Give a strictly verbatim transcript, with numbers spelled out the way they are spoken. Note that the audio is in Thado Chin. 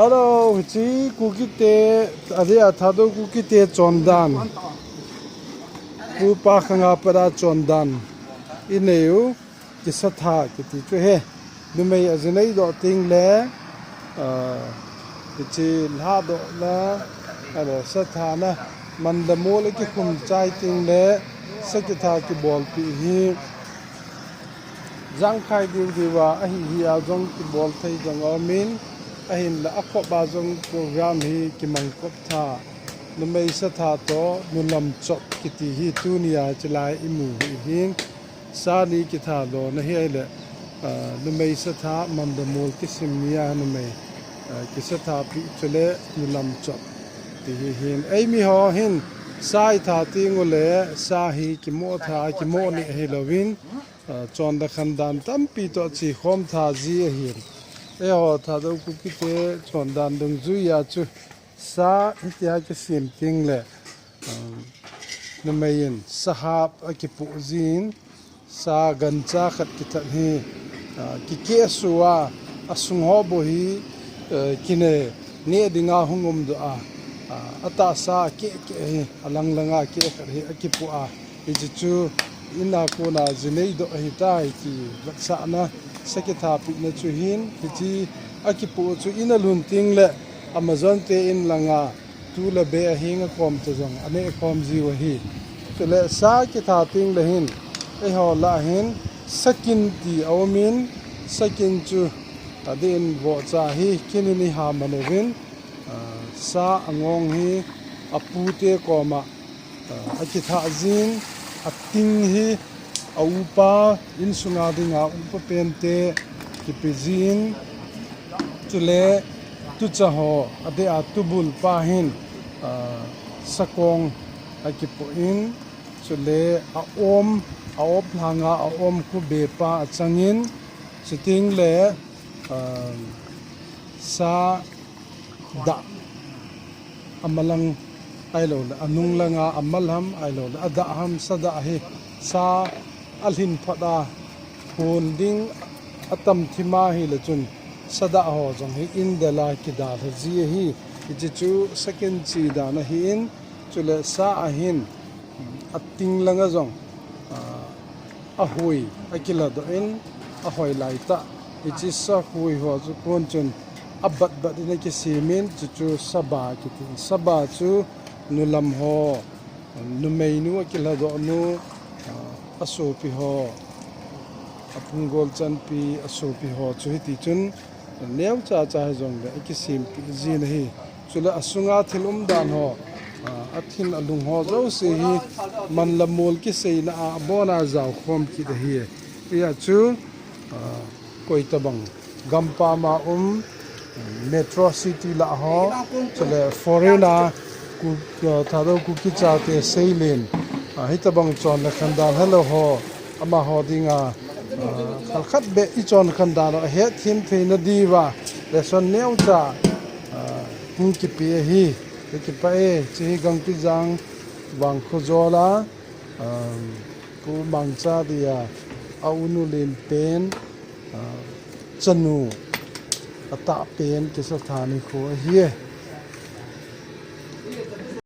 Hello, hiche Kukite, adeh a Thadou Kukite chondan. Pu pa khanga pat a chondan. I neiu, kisatha kiti chu ahi. Numei a ji nei doh teng le, ah, hiche lhadoh na, ale sathana, man le mol a kikhum chai teng le, sa kitha kibolpi hi. Jangkhai diu diu a, ahi hi a jong kibol thei jong aum in, ahinla akhop a jong program hi kimang kop tha. Numei satha toh, nulam chot kiti hi tuni a chilai i mu hi hin. Sa ni kitha lona hi ahile, ah, numei satha, man le mol kisim ni a numei, ah, kisatha pi chule nulam chot ti hi hin. Eimi ho hin, sa i tha teng u le, sa hi kimo tha, kimo ni ahi louvin, ah, chondan khandan tampi toh chi khom tha ji ahin. Eiho Thadou Kukite chondan dungjui a chu sa hitia kisem teng le, um, numei in sahap akipoh jin, sa gancha khat kithat hi, ah, kikeh sua, asung ho bou hi, eh, kine, neh dinga hung um doh a, ah, atahsa keh keh hi, alang langa keh khat hi akipoh a. Hiche chu in a kona ji nei doh ahitai ti vetsahna, sa kithapina chu hin, hiche akipoh chu in a lhun teng le Amazon te in langa tu le be a hinga khom te jong aneh khom jiu ahi. Chule sa kitha teng le hin, eiho lah a hin, sakin ti aum in, sakin chu adeh in vohcha hi kin in i ha man uvin, ah, sa angong hi apu te koma, ah, akithah jin, ating hi a upa, insunga dinga upa pen te kipe jin, chule tucha ho, adeh a tubul pa hin, ah, sakong akipoh in, chule a om, a op lhanga a om khu be pa achang in, chuteng le, ah, sa dah amalang ahilou le, anung langa amal ham ahilou le, adah ham, sa dah hi, sa alhin phat a, hon ding atam thim a hile chun, sa dah ho jong hi in del a kidalha ji ahi, hiche chu sakin chi dan ahi in, chule sa a hin, ating langa jong, ah, ahui akilhadoh in, ahoi lai tah. Hiche sa hui ho chu kon chun abat bat in akisem in, chuchu saba kiti. Saba chu nulam ho, numeinu akilhadoh nu, ah, asopi ho, aphunggol chanpi asopi ho chu hiti chun, neocha cha hijongle akisem pi jin ahi. Chule asunga thil umdan ho, ah, athin alung ho jouse hi man le mol kiseina a abona jao khom kit ahi. Hia chu, ah, koitabang gampam a um, metro city lah ho, chule foreign a, Ku-, ah, Thadou Kuki chate seilen, ah, hitabang chondan khandan helou ho, amaho dinga, ah, khalkhat beh i chondan khandan u ahet them theina diuva, lesson neocha, ah, hung kipe ahi, kakipah e, hiche hi Gangpijang Vangkhojol a, ah, Pu Mangcha dia, a u nu len pen, ah, chanu, atah pen, kisatha nikho ahi e.